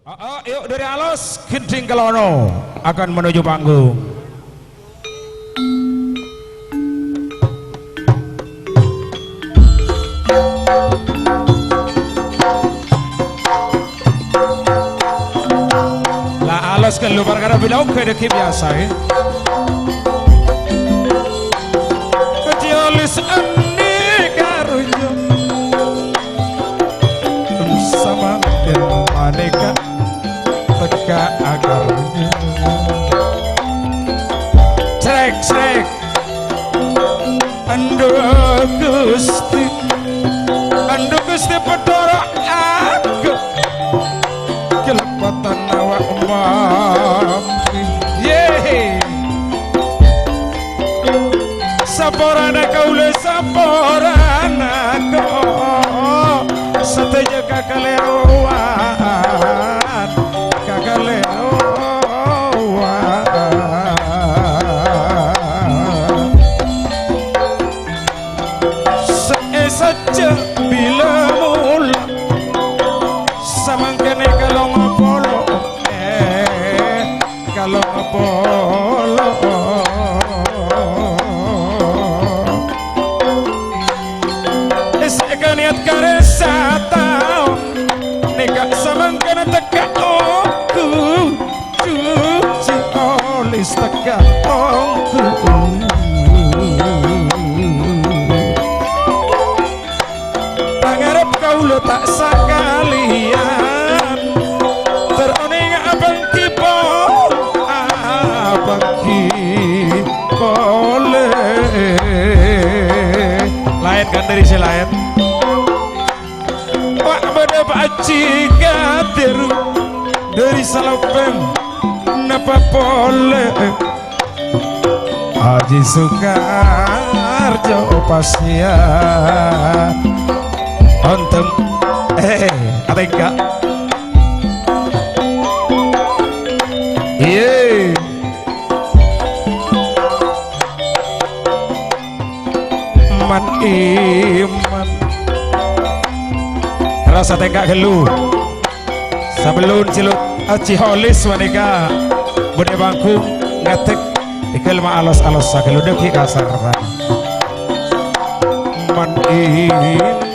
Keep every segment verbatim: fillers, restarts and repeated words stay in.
Ayo, dhâri alos, gendhing kalono akan menuju panggung. La alos ghâllu parkara bilâ ongghâ dhâggi' biyasa, ya. Kacèyolis andi' karunya. Samangkèn panèka tekka akarnya. Srek, srek. Andhu Gusti, andhu Gusti, pedhora aku. Kelepatan awak mampi. Yeay. Saporana kaulâ, saporana ko-, sadhâjâ kakalèrowan, kakalèrowan. Sè sajjhâ bilâ mola, samangkèn è kalong polo, eh, kalong polo. Sè èkaniyat karè sataon, nèka samangkèn tekka ongghu. Cuci olis tekka ongghu. Pangarep kaulâ ta' sakalèyan, ter onèng abângghâ pol-, abângghâ polè. Laèn kan dhâri sè laèn. Wa' bâdâ Pak Haji Kadir dhâri Salopèn, napa polè Haji Sukarjo Pasya. Ontem, eh, atèngka. Iye. Man iman. Rasa tèngka ghâllu. Sabellun Cèlot Haji Holis panèka bâdâ panggung ngadek, tèghâl ma' alos-alos saghâllu dhâggi' kasar. Man iman.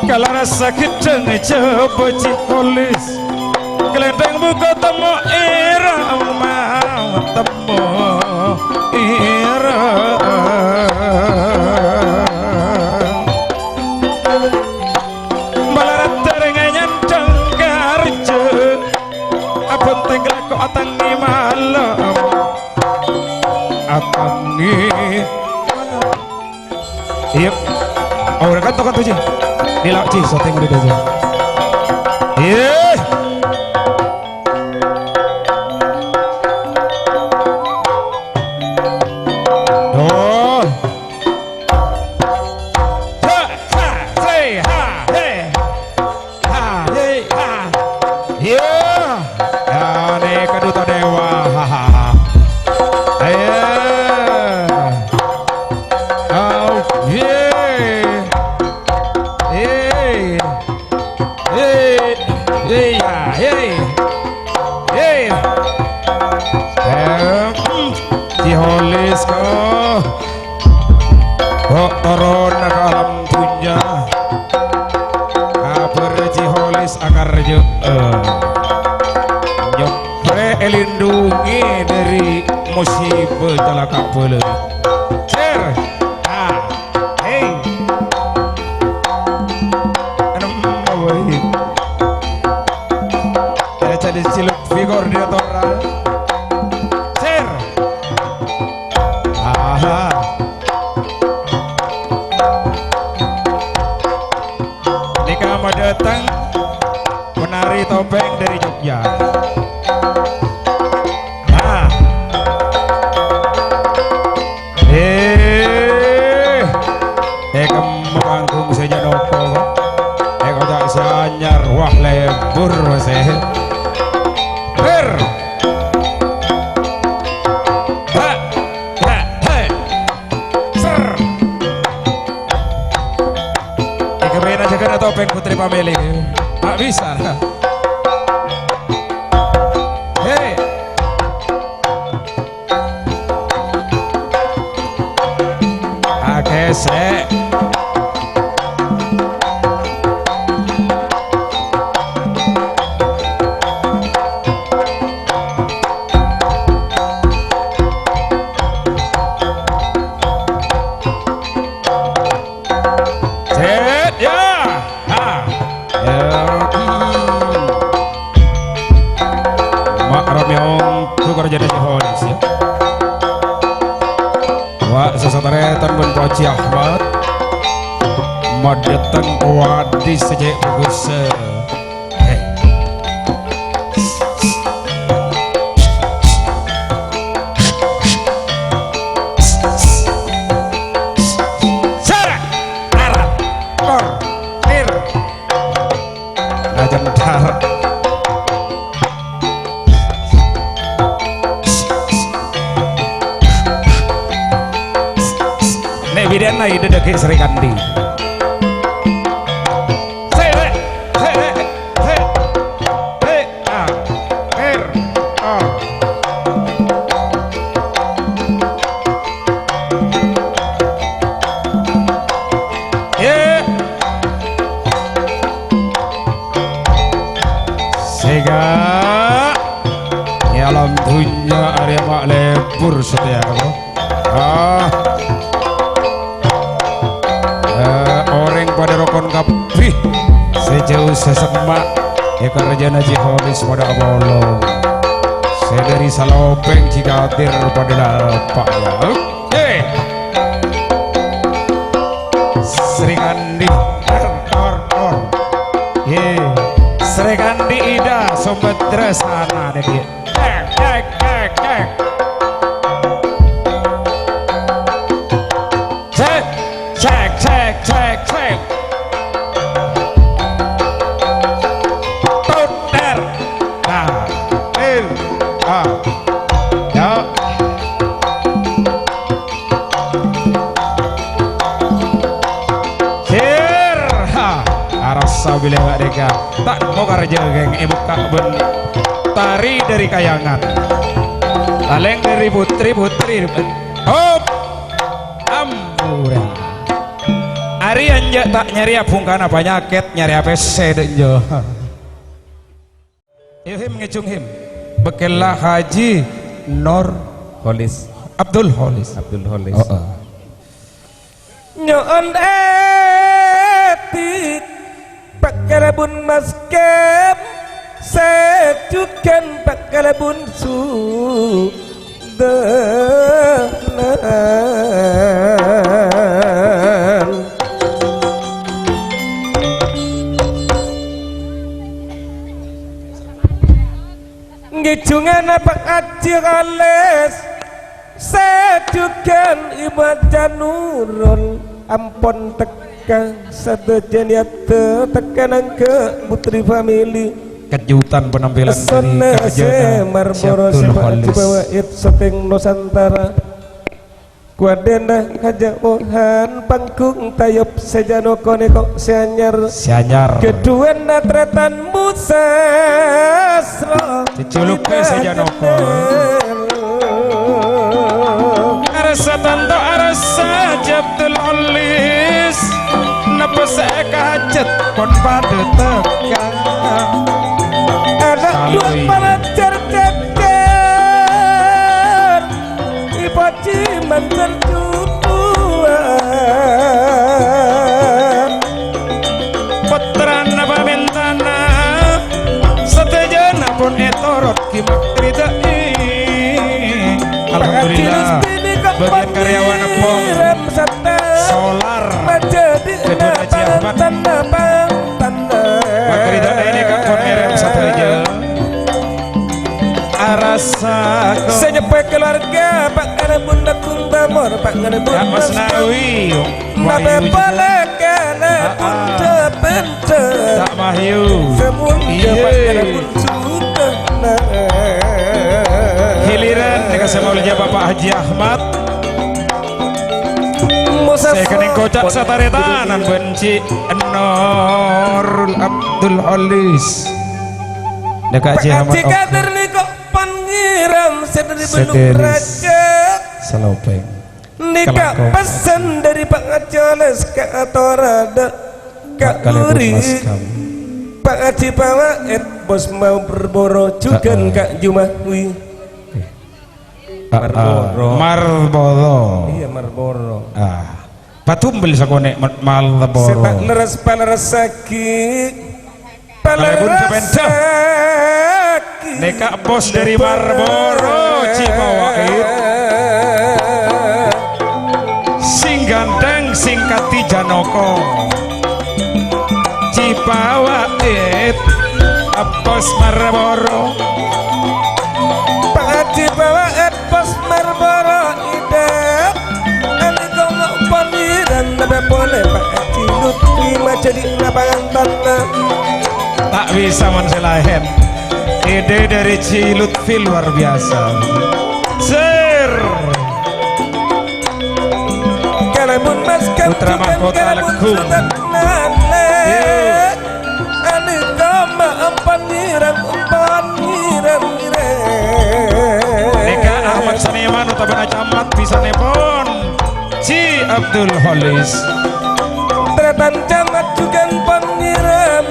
Kala rassa ghedhâng èjâbâ Haji Holis. Glèndhâng buko temmo irama, temmo irama. Malarat dârèng nyandhâng karjâ, abhântèng lako atangngi malem, atangngi. Iyâ. Oh, ora kanto-kanto, Ji. Nila, Ji, syuting udah aja. Iyâ. Oh. Ha, ha, say, ha, hey. Ha, hey, ha. Iyâ. Yâ, nèka Duta Dewa. Ha, ha, ha. Iyâ. Oh, yeah. Hey. Hey. Hey, yâ, hey. Hey. Eh, hmm. Haji Holis, ko. Kok toron ka alam dunya. Kabhâr Haji Holis akarjâ, eh, nyoprè èlindhungi dhâri musibâ calaka' bâlâi. Cer. Ah, hei. Anu, woi. Ada jadi siluk figurator. Cer. Aha. Nèka madâteng penari topeng dari Jogja. Nah. Eh. È kemma panggung sè jhâ' nopo, kok. È kocak sè anyar, wah, lebur, Mas, eh. Ber. Ha, ha, he. Ser. Kepengin ajâgâna topèng Putri Pamèli. Ta' bisa. He. Agèsè'. Cèt, ya. Ha. Ya. Ma' ramèong tu karjana si Holis, ya. Wa', sasatarètan bân Pak Haji Ahmad. Madâteng wadis sè cè' bagus. Sara, arat, tor, tir. Ajâm dar. Nè' bidhâna idâ dâggi' Sri Kandi. Sere, sere, se, se, a, er, a. Ye. Sèngghâ è alam dhunnya arèya ma' lebur satèya, Ah. Eh, orèng padâ rokon kabbhi. Sè jhâu sè semma'. È karjana Ji Holis padâ apolong. Sè dâri Salopèng Ji Kadir padâ napa', ya. Eh. Sri Kandi. Tor, tor, tor. Ye. Sri Kandi Ida Sombadra sana nèka. Cek, cek, cek, cek. Cek, cek, cek, cek, cek. Puter. Nah, il, ah. Ya. Sir, ha, arassa bilâ bâ' nèka. Ta' mokarja, geng, èbukka' bân tari dâri kayangan. Talèng dâri putri-putri. Hop! Ampura. Arèya enjâ' ta' nyarèya bhungkana panyakèt, nyarèya pèssè dâ' enjâ'. Yuhim ngèjung him. Bâkkèlla Haji Nor Holis. Abdul Holis. Abdul Holis. Oh, oh. Nyo'on èdhik, Pak Kalabun Maskem, sè jhughân Pak Kalabun Su-, Dânan. Ngèjhungana Pak Haji Khalis, sè jhughân Ibu Haja Nurul ampon tekka, sadhâjâ niyadda tekka nangghâ Putri Family. Kejutan penampilan dari Essona kerjanya sè marbhârâ si Abdul Halis. Sè Pak Haji Bawaid, syuting Nusantara. Kuadana Haja Mohan, panggung tayep sè jhâ' noko nèko sè anyar. Sè anyar. Kedhuwâna Tretan Musa Asro. Jejuluké sè jhâ' noko. Arassa tanto arassa Jabdul Alis. Napa sè èkajhât pon padâ tekka. Ana' dua Salwi. Palajar cècèr. Ipoji mantar juduwâ. Pottrana pamèntana sadhâjâna pon ètorot ghi' makridhâi. Alhamdulillah. Bâgiyân karyawan Eppo. Solar. Gedung Haji Ahmad. Makridhâi nèka pon ngèrèm sadhâjâ. Arassa ko-, sè nyebbhâ keluarga, Pak Kalabun Agung Tamor, Pak Kalabun Pak Masnawi. Nabi Wahyu juga. Pala Kalabun. Ah, ah. Dependha. Pak Wahyu. Semua. Iya. Pak Kalabun juga. Giliran dengan sama olehnya Bapak Haji Ahmad. Musa Èkennèng koca' sataretanan bân Ji Nurul Abdul Holis. Dâ' ka Ji Ahmad Oka. Kadir nèko pangeran sè dâri Bendung Raja. Salopeng. Nèka pesen dâri Pak Haji Olis ka ator dâ' ka Pak Kalèbun Uri. Maskam. Pak Haji Pawaid, Bos Marboro jhughân Ka Jumawi. Oke. Ah, ah. Marlboro. Marlboro. Iyâ, Marlboro. Ah. Patumbel sakonè' ma-, Marlboro. Sè ta' lerres palerressaghi. Kalèbun kapènta. Palerressaghi. Nèka bos dâri Marlboro, Ji Pawaid. Sing ganteng, sing kadhi Janoko. Ji Pawaid, bos Marlboro. Pak Haji Pawaid, bos Marlboro, idhâp. Andi' koma pangeran, napa polè Pak Haji Lutfi majâdi lapangan tanah. Ta' bisa mon sè laèn. Ide dâri Ji Lutfi luar biasa. Sir. Kalèbun Mas Putra Mahkota Legung. Alèka ma' empan ngiran, empan ngiran, ngiran. Nèka Ahmad Saniman otabâna Camat bisanèpon Ji Abdul Holis. Tarètan Camat jhughân pon ngiran.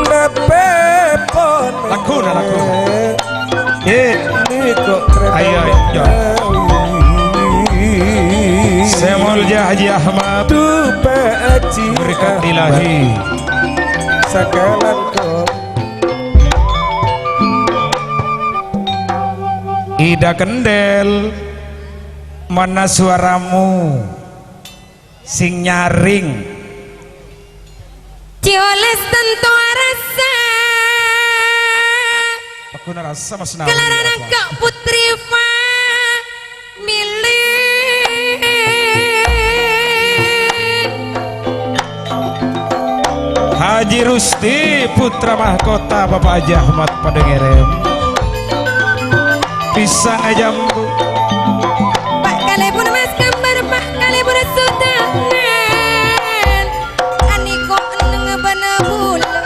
Mapèpon. Laguna, laguna. Eh. Niko ayo, ayo. Sè molja Haji Ahmad. Berkat ilahi. Sakalangkong. Ida Kendel, mana suaramu? Sing nyaring. Ji Oles tanto arassa. Paggun arassa, Mas Nawi. Kalaran angka' putri famili. Haji Rusti, putra mahkota Bapak Haji Ahmad padâ ngèrèm. Pisang ajambu. Pak kalèbun Mas Kambar, Pak kalèbun Sudangan. Aniko enneng bân bulâ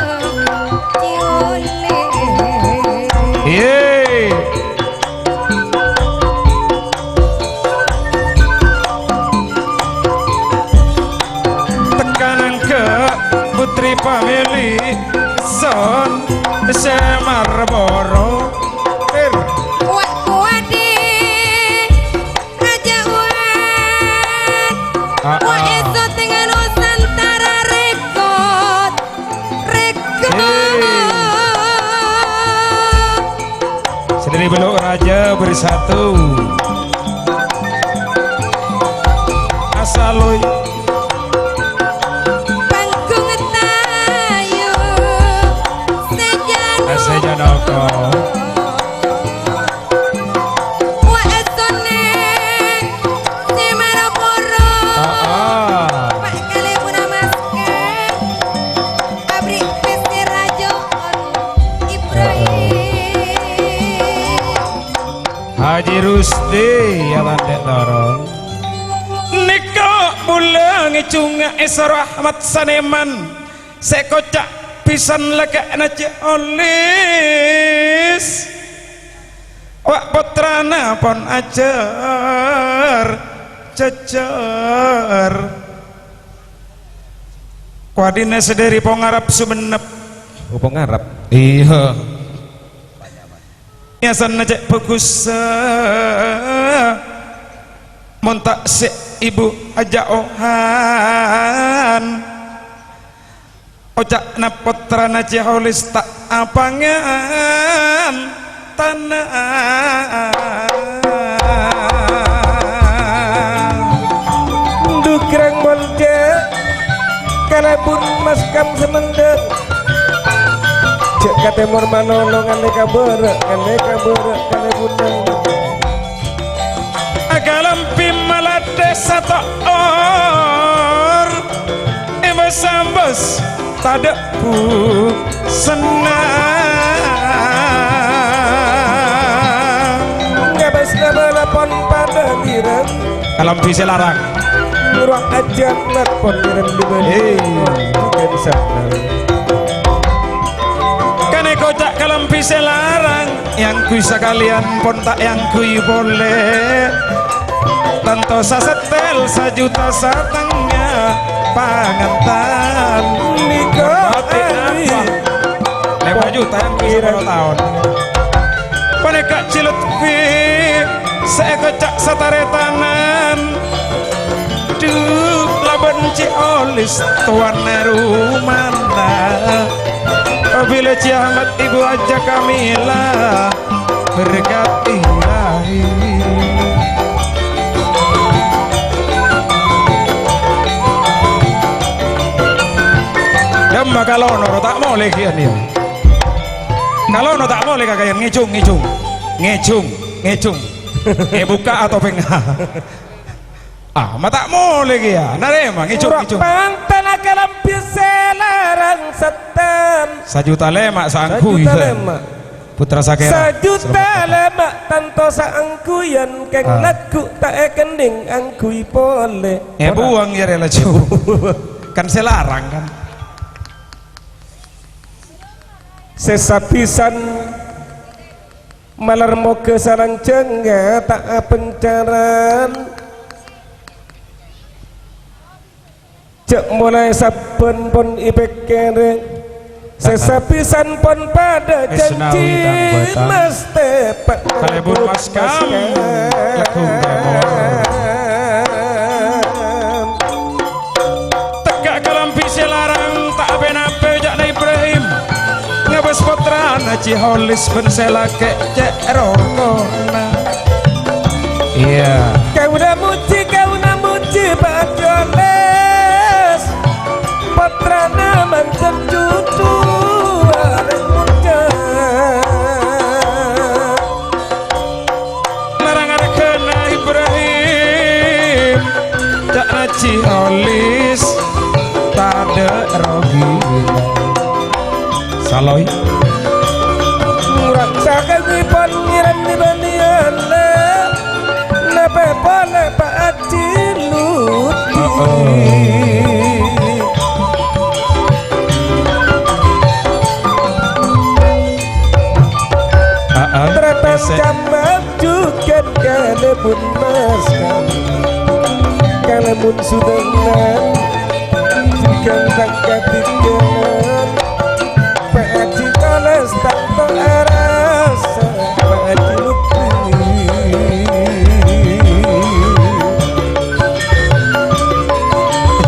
ciolè. Yé. Tekan angka' putri pamèlè son sè marboro. Tir. Wa' kuwadi Raja Wan. Ah, ah. Wa' èso tènga Nusantara rèkot. Rèkot. Hei. Sendiri belok raja bersatu. Asaloy. Panggung tayu. Sejano. Sejano kok. Wa' èsone sè mara poro. Ah, ah. Pak kalèbun masker. Abri pèsè rajo'on Ibrahim. Haji Rusdi ya, Bante Torong. Nèko bulâ ngècunga èsoro Ahmad Saneman. Sè koca' pèsan laka'na Cè' Olis. Wa' pottrana pon ajâr jhâjhâr. Kowadina sè dâri Pongarap Songennep. Oh, Pongarap. Iyâ. Biasana cè' bhâghussa, mon ta' sè ibu ajaohan. Oca'na pottrana Cè' Olis ta' apangan tana. Dukrang monca, kalabun maskam semendek. Cè' ka tèmor malolo nganè ka bârâ', nganè ka bârâ', kalèbunan. Agalampi maladhâ sato'or, èbâs-ambâs tadâ' busenna. Ngabâs nabâ lapon padâ lirang. Kalambhi sè larang. Murah aja mat pon ngirim di bali. Hei. Bukan sabar. Kanèko ca' kalambhi sè larang, èangghuy sakalèyan pon ta' èangghuy polè. Tanto sasettèl sajuta satengnga pangantan. Nika. Lèma juta èangghuy sapolo taon. Panèka Cilotpi sè èkoca' sataretanan. Dhu, labân Cè' Olis towana romana. Bilâ Cè' Ahmad Ibu Aja Kamila, berkat ilahi. Dâmma kalono ro ta' molè ghiyan ya. Kalono ta' molè kaka'an ngèjhung, ngèjhung. Ngèjhung, ngèjhung. Èbukka' atopèngnga. Ah, ma' ta' molè kèya. Narèma, ngèjhung, ngèjhung. Pantana kalambhi sè larang settèn. Sajuta lèma' saangghuy. Sajuta lèma'. Putra Sakèra. Sajuta lèma' tanto saangghuyan kèng lagghu' ta' èkennèng angghuy polè. Èbuwâng ya rè laju. Kan sè larang, kan. Sè sapisan malar moghâ salanjhângnga ta' apencaran. Jhâ' molaè sabbhân pon èpèkkèrè, sè sapisan pon padâ janji mastè pa-, kalèbun maskam. Lagu kalèbun. Tegghâ' kalambhi sè larang ta' apè-napè, ca'na Ibrahim. Ngabâs pottrana Cè' Holis bân sè lakè' Cè' Rokona. Iyâ. Kaulâ mojhi, kaulâ mojhi, Pa' Cè' Holis. Pottrana manten cucu arèng monjhâ. Larang arghâna Ibrahim, ca'na Cè' Holis, tadâ' rogina. Saloy. Murang sakèngèpon ngèrèm di bâliyan, napè polè Pa' Haji Lutfi. Oh, oh. Ah, ah. Ternyata sama. Jhughân kalèbun maskam, kalèbun sudangan, jhughân tang kadhighân. Pa' Haji Toles tanto arassa, Pa' Haji Lutfi.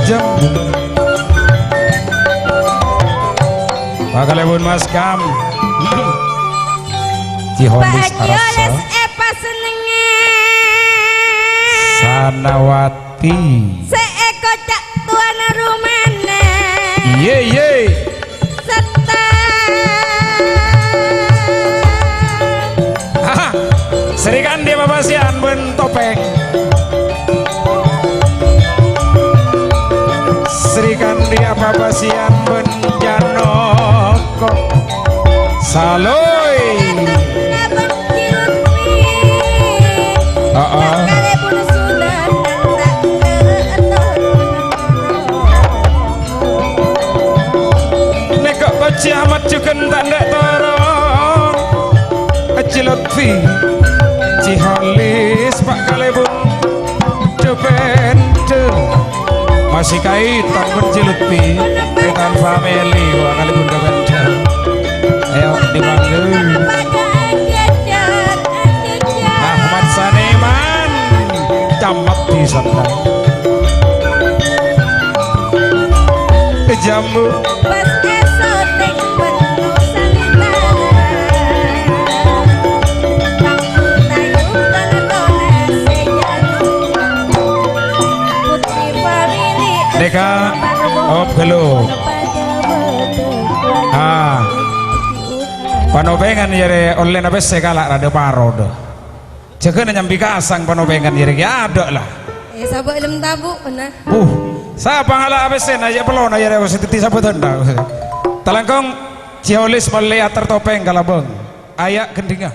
Jam. Pakalèbun maskam. Cè' Holis arassa. Pasanengngan. Sanawati. Sè èkoca' towana romana. Iyâ, iyâ. Sèttong. Aha. Srikandhi papasèyan bân topèng. Srikandhi papasèyan bân janoko. Saloy. Heeh. Nèko Haji Ahmad jhughân ta' endâ' toron. Haji Lutfi, Cè' Holis, Pa' Kalèbun. Dependent. Masih kaitan bân Cè' Lutfi. Kaitan family, wah, kalèbun dependent. Ayo, di mangga. Ahmad Saniman, Camat di sana. Jambu. Pas èsoting penuh santaran. Tang tayub tang tona sè jalo. Putri famili. Nèka, op, ghellu. Ah. Panopèngan yâ rè ollèna pèssè kala' rada paro, dâ. Jâgâna nyambi kasang panopèngan yâ rè ghi' adâ' la. Eh, sabâ' lem tabu', bhender. Buh, sapa ngala' pèssèna yâ pellona yâ rè sè dhâddhi sabâ dhândhâ. Talangkong, Cè' Holis mellè ater topèng kalabâng. Aya' gendhingnga.